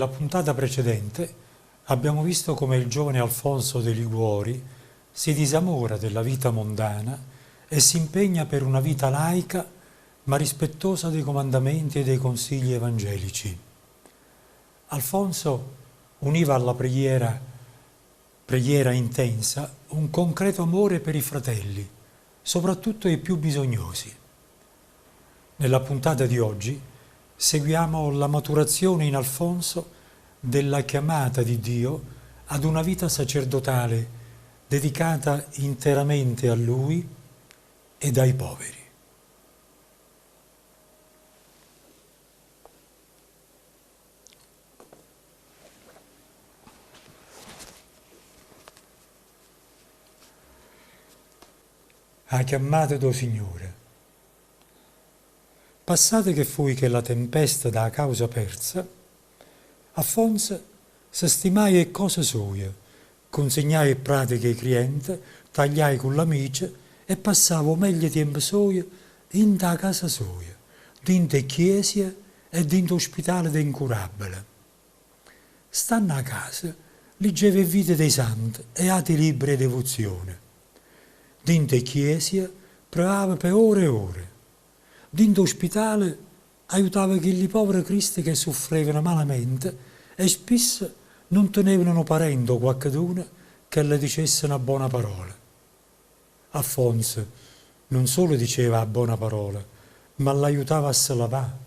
Nella puntata precedente abbiamo visto come il giovane Alfonso de Liguori si disamora della vita mondana e si impegna per una vita laica ma rispettosa dei comandamenti e dei consigli evangelici. Alfonso univa alla preghiera, preghiera intensa, un concreto amore per i fratelli, soprattutto i più bisognosi. Nella puntata di oggi seguiamo la maturazione in Alfonso della chiamata di Dio ad una vita sacerdotale dedicata interamente a Lui ed ai poveri. 'A chiammata d' 'o Signore. Passata che fuje chella tempesta d' 'a causa perza, Affonzo sestimaje 'e ccose soje, cunzignaje 'e pratiche 'e criente, tagliaje cu ll'amice e passava 'o meglio tiempo soje dint' 'a casa soja, dint' 'e cchiesie e dint' 'o spitale d' 'e 'ncurabbele. Stanno 'a casa, liggeva 'e vite d' 'e sante e ati libbre 'e devuzione. Dint' 'e cchiesie pregava pe ore e ore. Dint' 'o spitale aiutava chilli povere criste che suffrevano malamente e spisso nun tenevano nu parente o quaccheduno che le dicesse na bona parola. Affonzo nun solo diceva 'a bona parola, ma ll'aiutava a se lavà,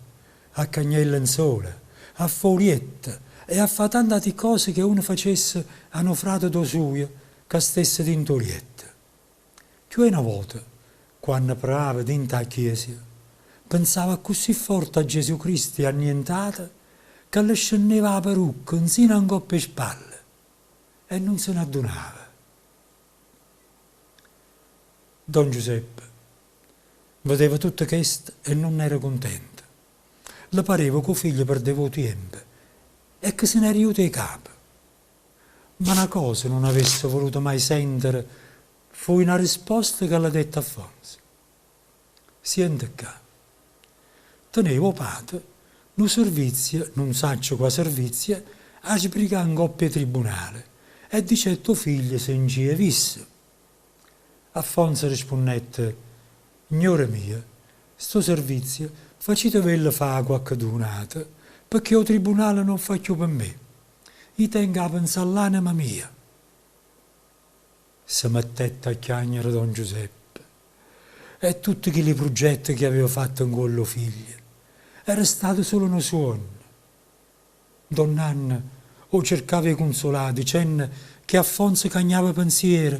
a cagnà 'e lenzole, a fà 'o lietto e a fà tant'ati ccose che uno facesse a nu frate d' 'o sujo ca stesse dint' 'o lietto. Cchiù 'e na vota, quanno pregava dint' 'a chiesia, pensava accussì forte a Gesù Cristo e a nient'ato ca lle scenneva 'a perucca nzino a 'ncopp' 'e spalle e nun se n'addunava. Don Giuseppe vedeva tutto chesto e nun era cuntento. Lle pareva ca 'o figlio perdeva 'o tiempo e che se n'era juto 'e capa. Ma na cosa nun avesse voluto mai sentere fuje na risposta ca lle dette Affonzo. Siente ccà. Teneva 'o pate nu servizio, nun saccio qua' servizio, 'a sbrigà 'ncopp' 'e tribunale e dicette 'o figlio se nce jev'isso. Affonzo rispunnette, Gnore mio, stu servizio facitevello fà 'a quacchedun'ato, pecché 'o tribunale nun fa cchiù pe me. I' tengo 'a penzà all'anema mia. Se mettette a chiagnere don Giuseppe e tutte chilli pruggette che aveva fatto 'ncuollo 'o figlio era stato sulo nu suonno. Donn'Anna 'o cercava 'e cunzulà dicenno che Affonzo cagnava pensiero.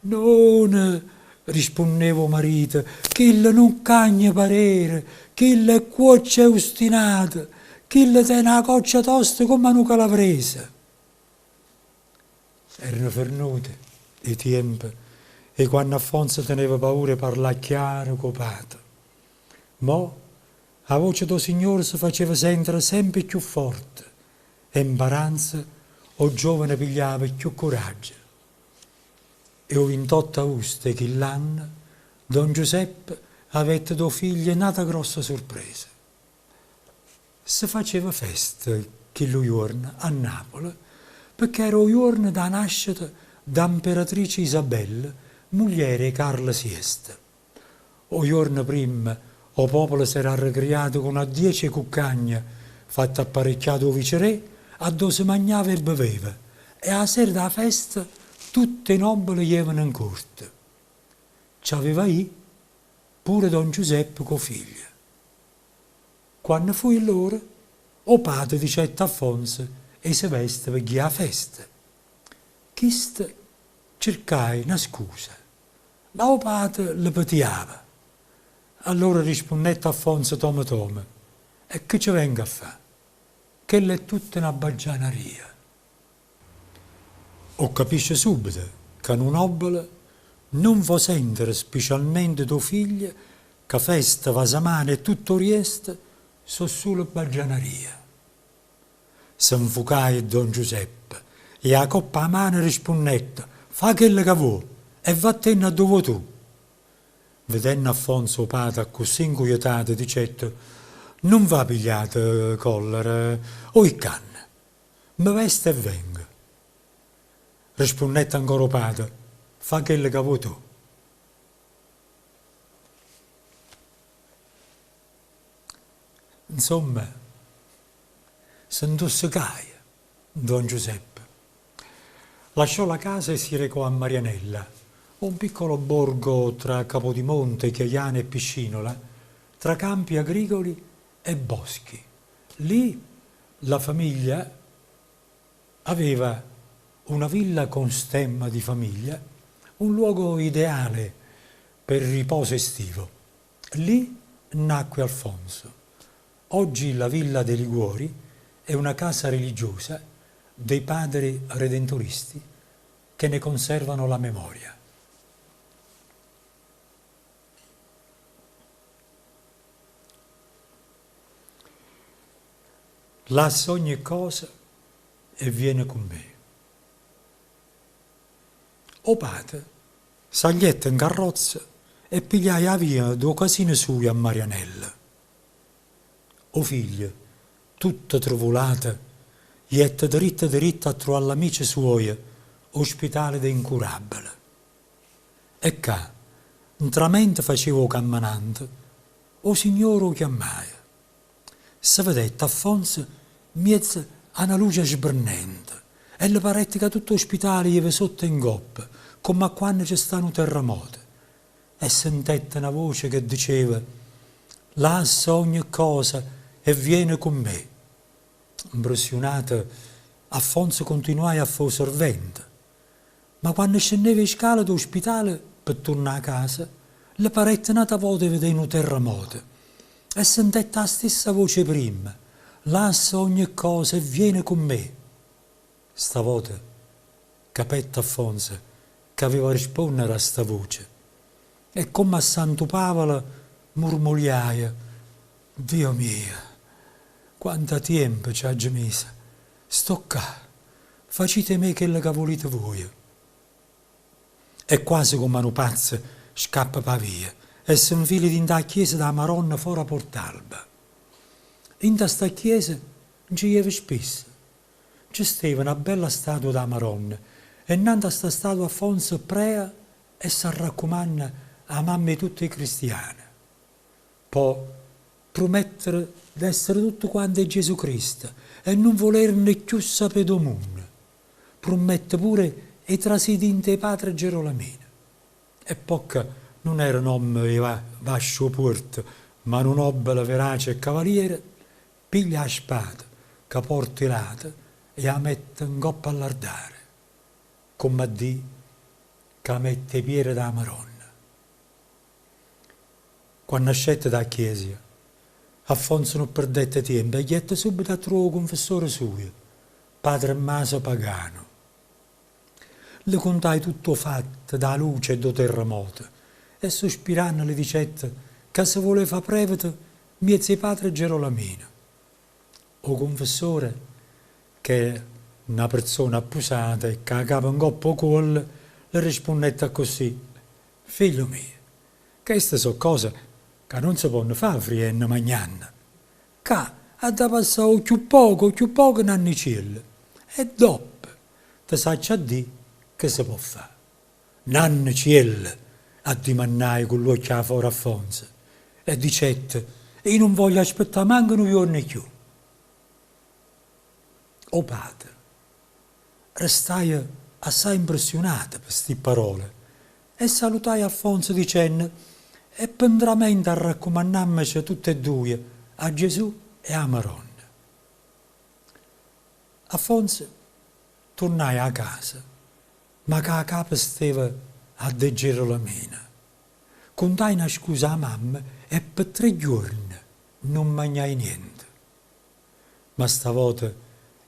None, rispunneva 'o marito, chillo nun cagna parere, chillo è cuoccio e ustinato, chillo tene 'a coccia tosta comm' a nu calavrese. Erano fernute 'e tiempe 'e quanno Affonzo teneva paura 'e parlà chiaro cu 'o pate. Mò 'a voce d' 'o Signore se faceva sentere sempe cchiù forte e 'mparanza 'o giovane pigliava cchiù curaggio. E 'o vintotto austo 'e chill'anno don Giuseppe avette d' 'o figlio n'ata grossa surpresa. Se faceva festa chillu juorno a Napule pecché era 'o juorno d' 'a nascita d' 'a 'mperatrice Isabella, mugliera 'e Carlo Siesto. O juorno primma 'o popolo s'era arrecriato cu na ddiece 'e cuccagna fatta apparecchià d' 'o viceré addò se magnava e beveva e 'a sera d' 'a festa tutt' 'e nobbele jevano 'n corte. C'aveva ì pure don Giuseppe cu 'o figlio. Quanno fuje ll'ora, 'o pate dicette a Affonzo 'e se veste pe gghì â festa. Chisto cercaje na scusa, ma 'o pate le petiava. Allora rispunnette Affonzo tome tome, E che ce vengo a fà? Chella è tutta na baggianaria. O capisce subito ca nu nobbele nun vo' sentere spicialmente d' 'o figlio ca festa, vasamane e tutto 'o riesto so' sulo baggianarie. Se 'nfucaje don Giuseppe e 'a copp' 'a mano rispunnette, Fa chello ca vuò e vattenne addò vuò tu. Vedenno Affonzo 'o pate accussì 'ncuietato dicette, Nun v'ha pigliato collera, 'o 'i ccanno. Me vesto e vengo. Rispunnette ancora 'o pate, Fa chello ca vuò tu. Insomma, se 'ntussecaje don Giuseppe. Lasciò la casa e si recò a Marianella, un piccolo borgo tra Capodimonte, Chiaiano e Piscinola, tra campi agricoli e boschi. Lì la famiglia aveva una villa con stemma di famiglia, un luogo ideale per il riposo estivo. Lì nacque Alfonso. Oggi la Villa dei Liguori è una casa religiosa dei padri redentoristi che ne conservano la memoria. Lassa ogne cosa e viene cu me. O pate sagliette 'ncarrozza e pigliaje 'a via d' 'o casino sujo a Marianella. O figlio, tutto truvulato, jette deritto deritto a truvà ll'amice suoje ô spitale d' 'e 'Ncurabbele. E ccà, 'ntramente faceva 'o cammenante, 'o signore 'o chiammaje. Se vedette Affonzo 'mmiez' a na luce sbrennente e lle parette ca tutto 'o spitale jeva sotto e 'ncoppa, comm'a quanno ce sta nu terremoto. E sentette na voce che diceva, Lassa ogne cosa e viene cu me. Mpressiunato, Affonzo continuaje a fa 'o servente. Ma quanno scenneva 'e scale d' 'o spitale pe turnà 'a casa, lle parette n'ata vota 'e vedé nu terremoto e sentette 'a stessa voce 'e primma, Lassa ogne cosa e viene cu me! Stavota capette Affonzo ch'aveva risponnere a 'sta voce e comme a Santu Pavolo murmuliaje, Dio mio, quanta tiempo ce aggio miso! Sto ccà! Facite 'e me chello ca vulite vuje. E quase comm'a nu pazzo scappa p' 'a via e se 'nfila dint' 'a chiesa d' 'a Maronna fora Port'Alba. Dint' a sta chiesa nce jeva spisso. Nce steva na bella statua d' 'a Maronna e 'nnante a sta statua Affonzo prea e s'arraccumanna 'a mamma 'e tutt' 'e cristiane. Po' prumettere d'essere tutte quante 'e Giesù Cristo e nun vulerne cchiù sapé d' 'o munno. Prummette pure 'e trasì dint' 'e Patre Gerolamine. E pocca nun era n'ommo 'e vascio puorto, ma nu nobbele verace e cavaliere, piglia 'a spata ca porta 'e lato e 'a mette 'ncopp' a ll'ardare, comm'a dì ca 'a mette 'e piere d' 'a Maronna. Quanno ascette d' 'a chiesia, Affonzo nun perdette tiempo e ghiette subito a truvà 'o cunfessore sujo, padre Maso Pagano. Lle cuntaje tutto 'o fatto d' 'a luce e d' 'o terremoto e suspiranno lle dicette ca se vuleva fà prevete 'mmiez' 'e patre Gerolamino. O cunfessore, ch'è na perzona appusata e cu 'a capa 'ncopp' 'o cuollo, lle rispunnette accussì, Figlio mio, cheste so' cose ca nun se ponno fa frienno magnanno. Ccà ha da passà 'o cchiù poco 'o cchiù poco n'anniciello e doppo te saccio a dì che se po' fa. N'anniciello? addimannaje cu ll'uocchie 'a fora Affonzo e dicette, Io nun voglio aspettà manco nu juorno 'e cchiù. O pate Restaje assaje 'mpressiunato pe sti parole e salutaje Alfonso dicenno, E pe 'ntramente arraccumannàmmece tutt' 'e duje a Gesù e â Maronna. Alfonso turnaje â casa, ma cu 'a capa steva a De Gerolamino. Cuntaje na scusa â mamma e pe tre ghiuorne nun magnaje niente. Ma stavota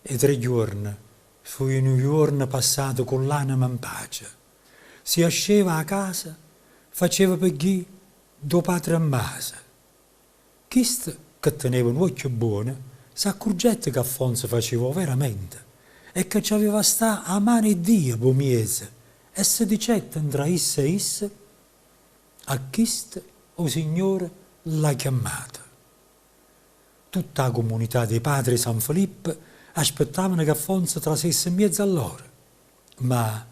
'e tre juorne fuje nu juorno passato cu ll'anema 'npace. Si asceva 'a casa faceva pe ghì d' 'o patre Mase. Chisto, che teneva n'uocchio buono, s'accurgette che Affonzo faceva overamente e che ce aveva stà 'a mano 'e Dio p' 'o miezo e se dicette ntra isso e isso, A chisto 'o Signore l'ha chiammato. Tutta 'a comunità d' 'e Padre 'e San Felippo Aspettavano che Affonzo trasesse 'mmiez'a lloro. Ma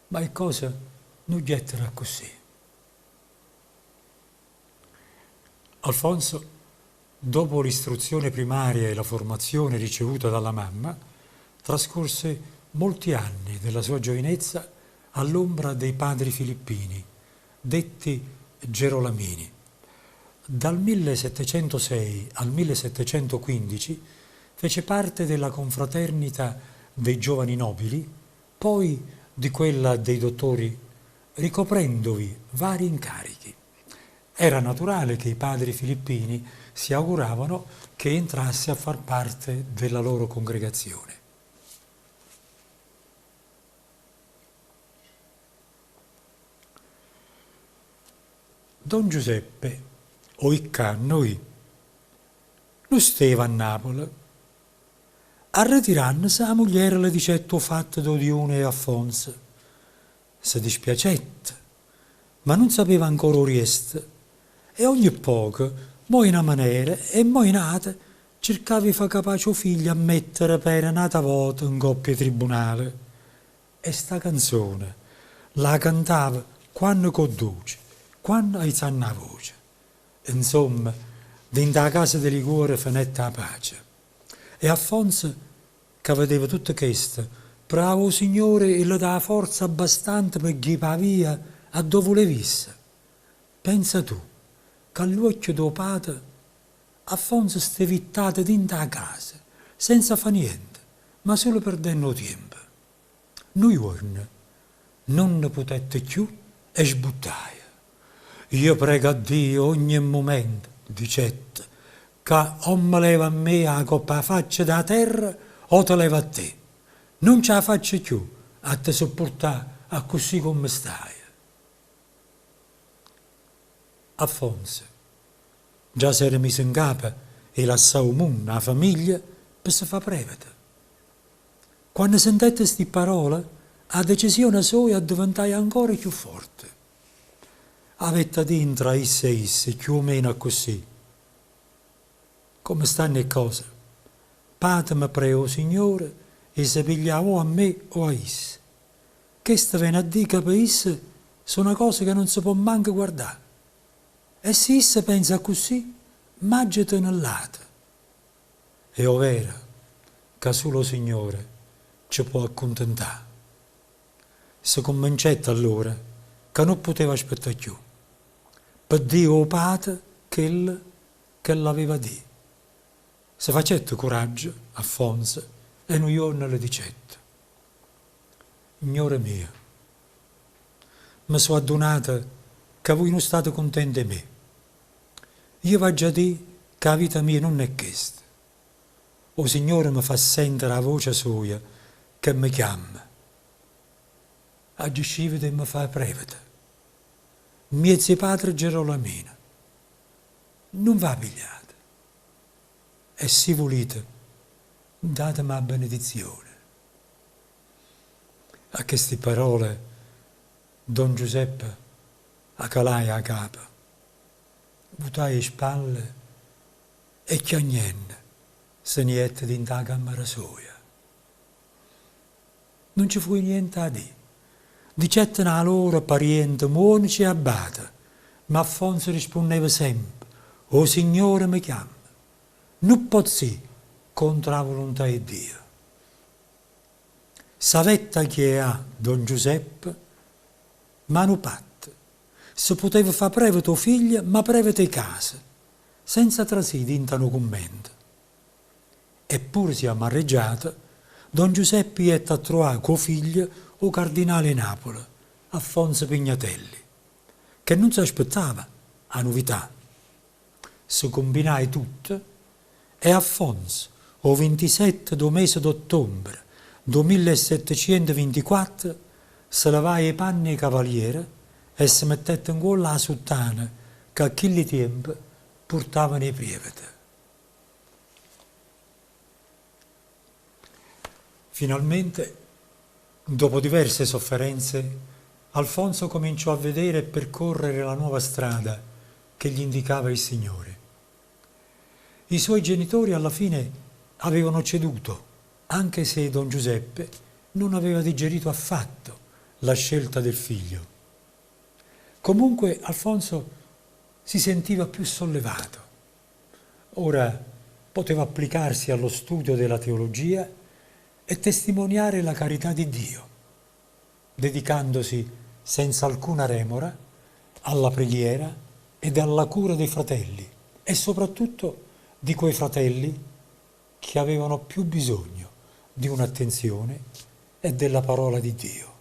ma 'e ccose nun jettero accussì. Alfonso, dopo l'istruzione primaria e la formazione ricevuta dalla mamma, trascorse molti anni della sua giovinezza all'ombra dei padri filippini, detti Gerolamini. Dal 1706 al 1715 fece parte della confraternita dei giovani nobili, poi di quella dei dottori, ricoprendovi vari incarichi. Era naturale che i padri filippini si auguravano che entrasse a far parte della loro congregazione. Don Giuseppe, 'o 'i ccà, nun steva a Napule. Arretirannose, 'a mugliera le dicette 'o fatto d' 'o diuno 'e Affonzo. Se dispiacette, ma nun sapeva ancora 'o riesto e ogne poco, mo 'e na manera e mo 'e n'ata, cercava 'e fa capace 'o figlio a mettere pede n'ata vota 'ncopp' 'e tribunale. E sta canzone la cantava quanno c'o ddoce, quanno aizanno 'a voce. Insomma, dint' 'a casa de Liguore fenette 'a pace. E Affonzo, ca vedeva tutto chesto, prejava 'o Signore 'e lle dà 'a forza abbastante pe gghì p' 'a via addò vuleva isso. Pensa tu, ca all'uocchie d' 'o pate, Affonzo steva ittato dint' 'a casa, senza fà niente, ma sulo perdenno 'o tiempo. Nu juorno nun ne putette cchiù e sbuttaje. Io prego a Dio ogne mumento, dicette, ca o me leva a me 'a copp' 'a faccia d' 'a terra o te leva a te. Nun ce 'a faccio cchiù a te suppurtà accussì comme staje. Affonzo già s'era miso 'ncapa 'e lassà 'o munno, 'a famiglia, pe se fà prevete. Quanno sentette sti pparole, 'a decisione soja addeventaje ancora cchiù forte. Avette dì ntra isso e isso, cchiù o meno accussì, Comme stanno 'e ccose, pàtemo prega 'o Signore 'e se piglià o a me o a isso. Chesto vene a dì ca pe isso so' na cosa ca nun se po' manco guardà. E si isso penza accussì, m'aggia tenè ll'ate. È overo ca sulo 'o Signore ce po' accuntentà. Se cummincette allora ca nun puteva aspettà cchiù, pe dì ô pate chello che ll'aveva dì. Se facette curaggio, Affonzo, e nu juorno le dicette, Gnore mio, me so' addunato ca vuje nun state cuntento 'e me. Io v'aggia dì ca 'a vita mia nun è chesta. 'O Signore me fa sentere 'a vocia soja che me chiamma. Aggio scivito 'e me fa prevete. Mmiez' 'e patre Gerolamino. Nun v'a pigliate. E si vulite, dateme 'a benedizione. A chesti parole don Giuseppe acalaje 'a capa, vutaje 'e spalle e chiagnenno se ne jette dint' 'a cammera soja. Nun ce fuje niente 'a dì. Dicetteno 'a loro pariente muonece e abbate, ma Affonzo rispunneva sempe, 'O Signore me chiamma. Nun pozz' ì contro 'a vuluntà 'e Dio. S'avetta chieà don Giuseppe, ma nu patto, se puteva fa prevete 'o figlio, ma prevete 'e casa, senza trasì dint' a nu cummento. E pure si amarreggiato, don Giuseppe jette a truvà cu 'o figlio 'o cardinale 'e Napule, Affonzo Pignatelli, che nun s'aspettava 'a nuvità. Se cumbinaje tutto e Affonzo, 'o vintisette d' 'o mese d'ottombre d' 'o millesettecientovintiquatto, se levaje 'e panne 'e cavaliere e se mettette 'ncuollo 'a suttana ca a chilli tiempe purtavano 'e prievete. Finalmente, dopo diverse sofferenze, Alfonso cominciò a vedere e percorrere la nuova strada che gli indicava il Signore. I suoi genitori alla fine Avevano ceduto, anche se don Giuseppe non aveva digerito affatto la scelta del figlio. Comunque Alfonso si sentiva più sollevato. Ora poteva applicarsi allo studio della teologia e testimoniare la carità di Dio, dedicandosi senza alcuna remora alla preghiera ed alla cura dei fratelli e soprattutto di quei fratelli che avevano più bisogno di un'attenzione e della parola di Dio.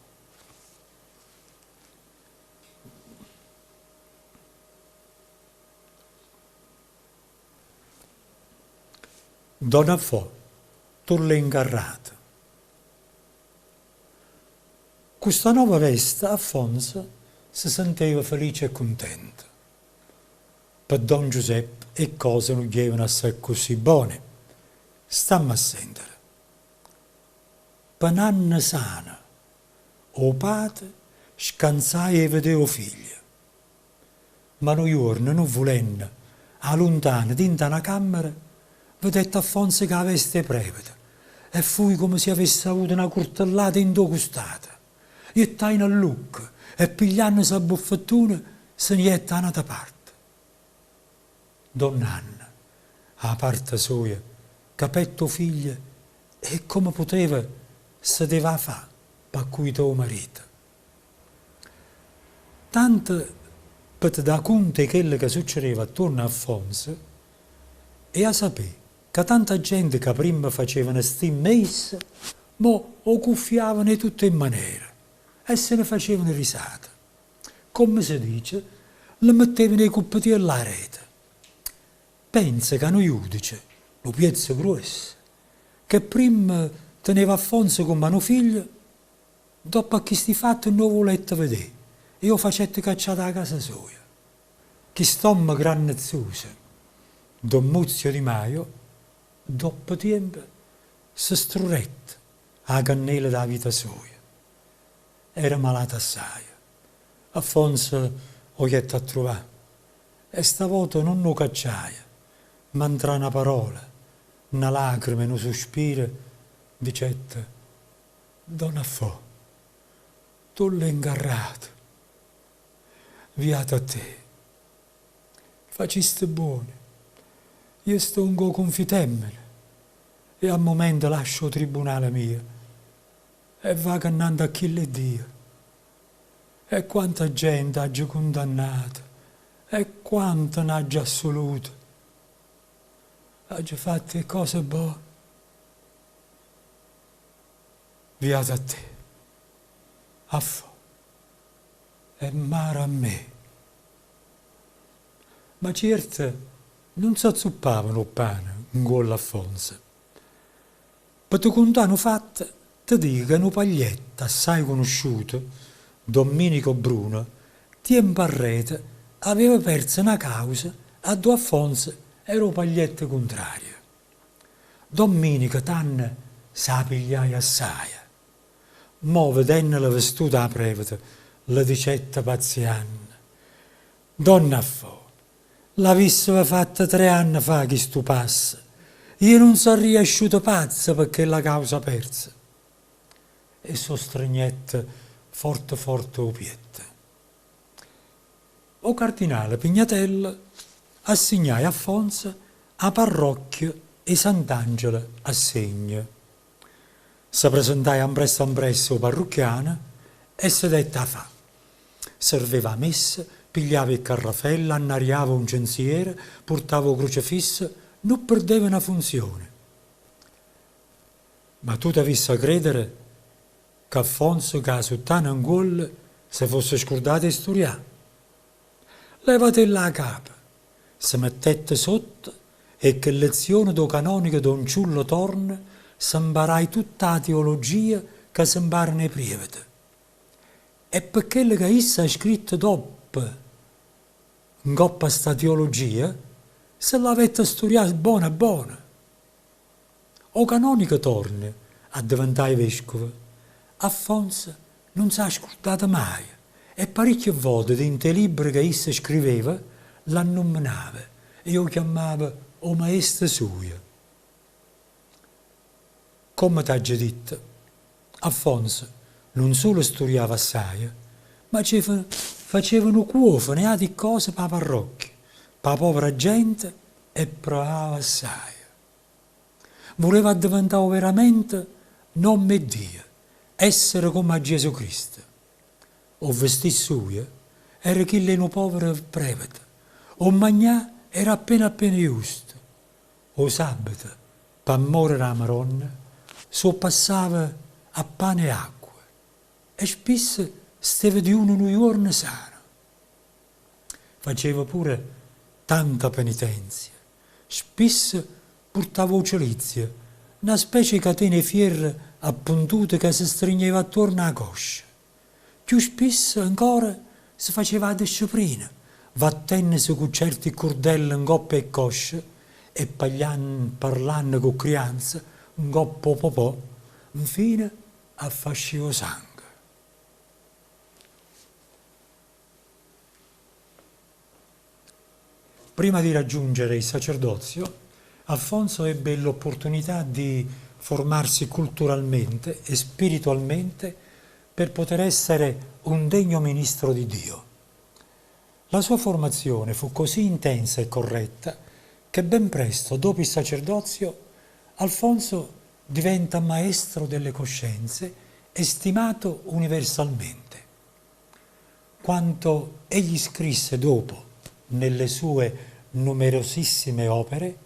Don Afò, tu l'hê 'ngarrato. Cu sta nova vesta Affonzo se senteva felice e cuntento. Pe don Giuseppe 'e ccose nun ghievano accussì bone. Stamme a sentere. Pe n'anno sano 'o pate scanzaje 'e vedé 'o figlio. Ma nu juorno, nun vulenno, 'a luntano, dint'a na cammera, vedette Affonzo cu 'a vesta 'e prevete e fuje comme si avesse avuto na curtellata 'int' 'o custato. Jettaje n'allucco e pigliannose a buffettune se ne jette 'a n'ata parte. Donna Anna, 'a parte soja, capette 'o figlio e comme puteva se deva 'a fà p'accuità 'o marito. Tanto pe te dà cunto 'e chello ca succedeva attuorno a Affonzo, hê 'a sapé ca tanta gente ca primma facevano stimma 'e isso, mo 'o cuffiavano 'e tutt' 'e manere e se ne facevano risate. Comme se dice, le mettevano 'e cuppetielle 'a reta. Penza ca nu judice, nu piezzo gruosso, che primma teneva Affonzo comm'a nu figlio, doppo a chisti fatte nun 'o vulette vedé e 'o facette caccià d' 'a casa soja. Chist'ommo grannezzuso, Don Muzio Di Maio, doppo tiempo, se strurette 'a cannela d' 'a vita soja. Era malato assaje. Affonzo 'o jette a truvà e sta vota nun 'o cacciaje, ma ntra na parola, na lacrema e nu suspiro dicette, Don Affò, tu l'hê 'ngarrato. Viato a te. Faciste buono. Io stongo 'o cunfitemmene e a mumento lascio 'o tribunale mio e vaco nnante a chillo 'e Dio. E quanta gente aggio cundannato e quanta n'aggio assuluto. Aggio fatto 'e cose bone. Viato a te. Affò. E maro a me. Ma cierte nun s'azzuppavano 'o ppane 'ncuollo a Fonzo. Pe te cuntà nu fatto, te dico ca nu paglietta assaje cunusciuto, Domenico Bruno, tiempo arreto aveva perzo na causa addò Affonzo era 'o paglietta cuntrario. Domenico tanno s' 'a pigliaje assaje. Mo vedennelo vestuto 'a prevete, le dicette pazzianno, Donna Affò, l'avisseve fatto tre anne fa chistu passo, io nun sarria asciuto pazzo pe chella causa perza. E s' 'o stregnette forte forte 'o pietto. O cardinale Pignatello assignaje a Affonzo 'a parrocchia 'e Sant'Angelo a Segno. Se presentaje ampresso ampresso 'o parrucchiano e se dette 'a fà. Serveva 'a messa, pigliava 'e carrafelle, annariava 'o 'ncenziere, purtava 'o crucefisso, nun perdeva na funzione. Ma tu t'avisse 'a credere c'Affonzo cu 'a suttana 'ncuollo se fosse scurdato 'e sturià? Levatella 'a capa! Se mettette sotto e che lezione d' 'o canonico don Ciullo Torne se 'mparaje tutta 'a teologia ca se 'mparano 'e prievete. E pe chello ca isso ha scritto doppo 'ncopp' a sta teologia se l'avette sturià bona bona. O canonico Torne addeventaje vescovo, Affonzo nun s' 'ha scurdato maje e paricchie vote dint' 'e libbre ca isso scriveva l'annummenava e 'o chiammava 'o maestro sujo. Comme t'aggio ditto, Affonzo nun sulo sturiava assaje, ma ce faceva nu cuofano 'e ati ccose p' 'a parrocchia, p' 'a povera gente e pregava assaje. Vuleva addeventà overamente n'ommo 'e Dio, essere comme a Giesù Cristo. O vestì sujo era chillo 'e nu povero prevete, 'o magnà era appena appena justo. 'O sabbato, p'ammore d' 'a Maronna, s' 'o passava a pane e acqua e spisso steva diuno nu juorno sano. Faceva pure tanta penitenzia, spisso purtava 'o celizio, na specie 'e catena 'e fierro appuntuta ca se strigneva attuorno 'a coscia. Cchiù spisso ancora se faceva 'a disciplina, vattennese cu cierti curdelle 'ncopp' 'e ccosce e parlanno cu crianza 'ncopp' 'o popò, 'nfino a fa ascì 'o sango. Prima di raggiungere il sacerdozio, Alfonso ebbe l'opportunità di formarsi culturalmente e spiritualmente per poter essere un degno ministro di Dio. La sua formazione fu così intensa e corretta che ben presto, dopo il sacerdozio, Alfonso diventa maestro delle coscienze e stimato universalmente. Quanto egli scrisse dopo nelle sue numerosissime opere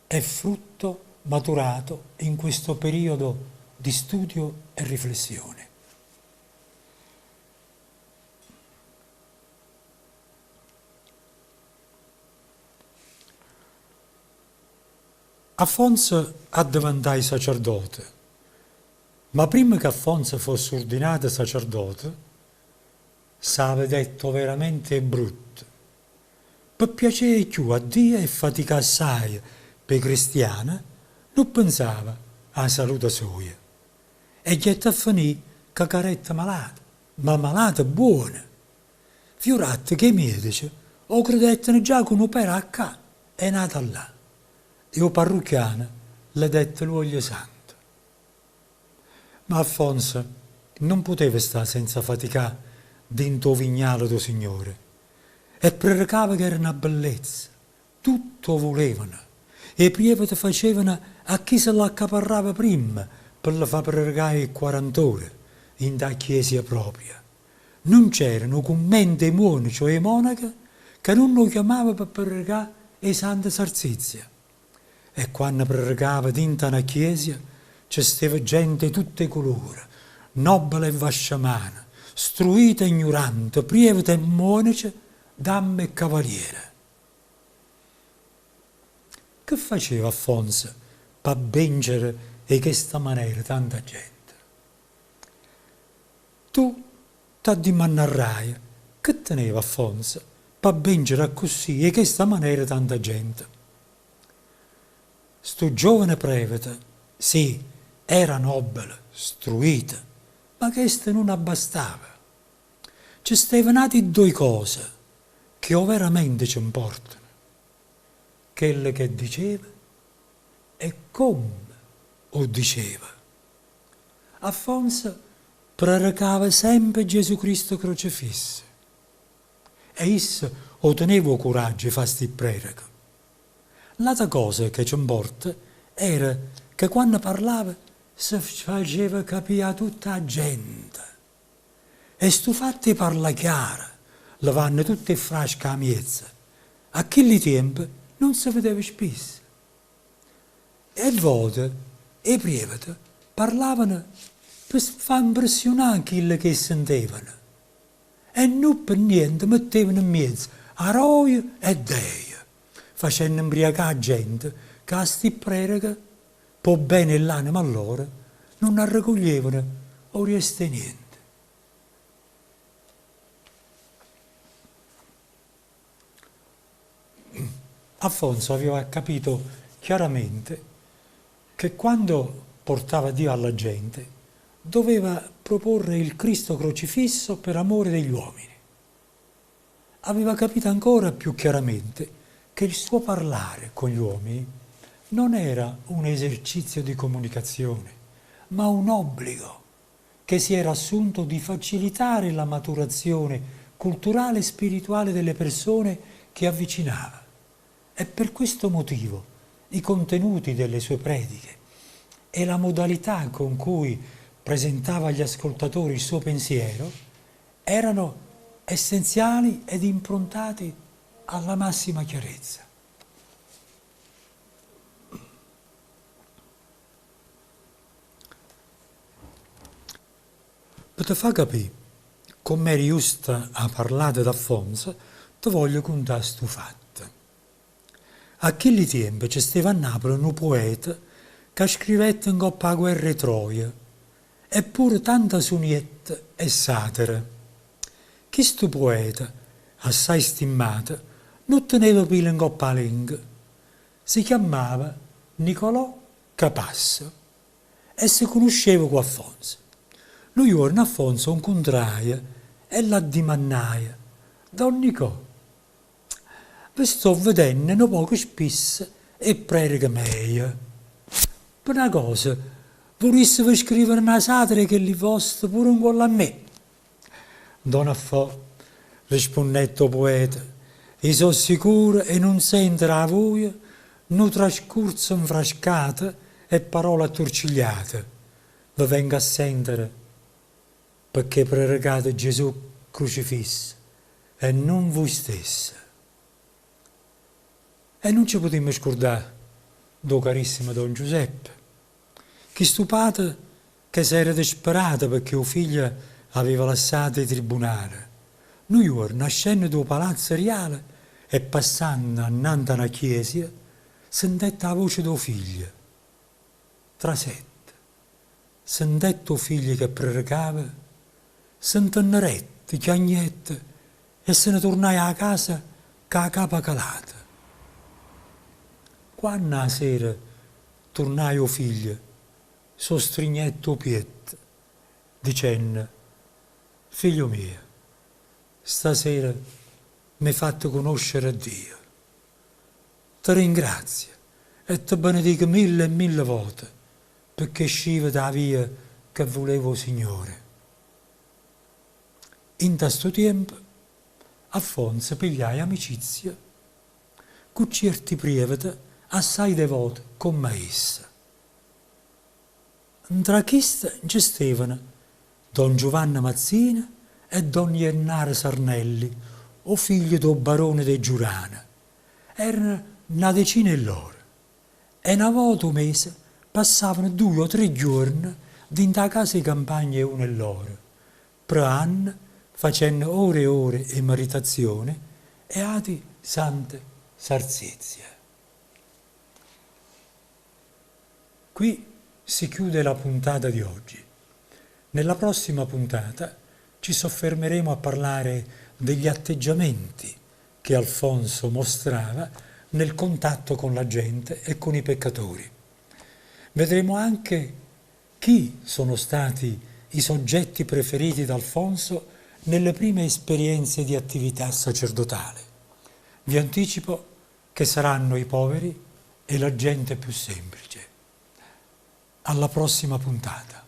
è frutto maturato in questo periodo di studio e riflessione. Affonzo addeventaje sacerdote. Ma primma che Affonzo fosse urdinato sacerdote, s' 'a vedette overamente 'e brutto. Pe piacè 'e cchiù a Dio e faticà assaje p' 'e cristiane, nun penzava â salute soja. E ghiette a fenì ca carette malato, ma malato buono. Fiuratte che 'e miedece 'o credetteno già cu nu pere 'a ccà e n'ato 'a llà. E 'o parrucchiano le dette l'uoglio santo. Ma Affonso nun puteva stà senza faticà dint' 'o vignale d' 'o Signore. E prerecava ch'era na bellezza. Tutt' 'o vulevano. 'E prievete facevano a chi se l'accaparrava primma pe le fà prerecà 'e quarant'ore 'int' 'a chiesia propria. Nun c'era nu cummento 'e muonece o 'e monache ca nun 'o chiammava pe prerecà 'e Santa Sarzizia. E quanno prerecava dint' 'a na chiesia ce steva gente 'e tutt' 'e culure, nobbele e vasciamane, struite e gnurante, prievete e muonece, damme e cavaliere. Che faceva Affonso p'abbencere 'e chesta manera tanta gente? Tu t'addimannarraje che teneva Affonso p'abbencere accussì 'e chesta manera tanta gente. Stu giovane prevete, sì, era nobbele, struito, ma chesto nun abbastava. Ce stevano ati ddoi cose che overamente ce 'mportano, chello che diceva e comme 'o ddiceva. Affonso prerecava sempe Giesù Cristo crocefisso e isso 'o teneva 'o curaggio 'e fa sti pprereche. L'ata cosa che ce 'mporta era che quanno parlava se faceva capì 'a tutta 'a gente. E stu fatto 'e parlà chiaro, levanno tutt' 'e frasche 'a miezo, a chilli tiempe nun se vedeva spisso. E vvote 'e prievete parlavano pe fà 'mpressiunà chille che 'e sentevano e nun pe niente mettevano 'mmiezo aroje e deje, facenno 'mbriacà 'a gente ca 'a sti pprereche, p' 'o bbene 'e ll'anema lloro, nun arrecuglievano 'o riesto 'e niente. Affonso aveva capito chiaramente che quando portava Dio alla gente doveva proporre il Cristo crocifisso per amore degli uomini. Aveva capito ancora più chiaramente che il suo parlare con gli uomini Non era un esercizio di comunicazione, ma un obbligo che si era assunto di facilitare la maturazione culturale e spirituale delle persone che avvicinava. E per questo motivo i contenuti delle sue prediche e la modalità con cui presentava agli ascoltatori il suo pensiero erano essenziali ed improntati alla massima chiarezza. Pe te fà capì comm'era justa 'a parlata d'Alfonso, te voglio cuntà stu fatto. A chilli tiempe ce steva a Napule nu poeta ca scrivette 'ncopp' 'a guerra 'e Troia e pure tanta suniette e satire. Chistu poeta, assai stimmato, nun teneva pile 'ncopp' 'a lengua. Si chiammava Nicolò Capasso e se cunusceva cu Affonso. Nu juorno Affonso 'o 'ncuntraje e l'addimannaje, Don Nicò, ve sto vedenno nu poco spisso 'e pprereche meje. Pe na cosa, vulisseve scrivere na satira 'e chelli voste pure 'ncuollo a me? Don Affò, rispunnette 'o pueta, i' so' sicuro 'e nun sentere 'a vuje nu trascurzo 'nfrascato e parole atturcigliate. Ve vengo a sentere pecché prerecate Giesù crucifisso e nun vui stesse. E nun ce putimmo scurdà d' 'o carissimo don Giuseppe, chistu pate che s'era desperato pecché 'o figlio aveva lassato 'e tribbunale. Nu juorno, ascenno d' 'o palazzo riale e passanno annante a na chiesia, sentette 'a voce d' 'o figlio. Trasette. Sentette 'o figlio che prerecava, se 'ntennerette, chiagnette e se ne turnaje 'a casa cu 'a capa calata. Quanno 'a sera turnaje 'o figlio, s' 'o strignette 'o pietto, dicenno, Figlio mio, stasera m'hê fatto cunoscere a Dio. Te ringrazio e te benedico mille e mille vote pecché scive da 'a via che vuleva 'o Signore. Int'a stu tiempo Affonzo pigliaje amicizia cu cierti prievete assai devote comm'a essa. Ntra chiste nce stevano don Giuvanne Mazzini e don Jennaro Sarnelli, 'o figlio d' 'o barone de Giurano. Erano na decina 'e lloro e na vota 'o mese passavano duje o tre ghiuorne dint' 'a casa 'e campagna 'e uno 'e lloro, preanno, facenno ore e ore 'e meritazione e ati sante sarzezie. Qui si chiude la puntata di oggi. Nella prossima puntata ci soffermeremo a parlare degli atteggiamenti che Alfonso mostrava nel contatto con la gente e con i peccatori. Vedremo anche chi sono stati i soggetti preferiti da Alfonso nelle prime esperienze di attività sacerdotale. Vi anticipo che saranno i poveri e la gente più semplice. Alla prossima puntata.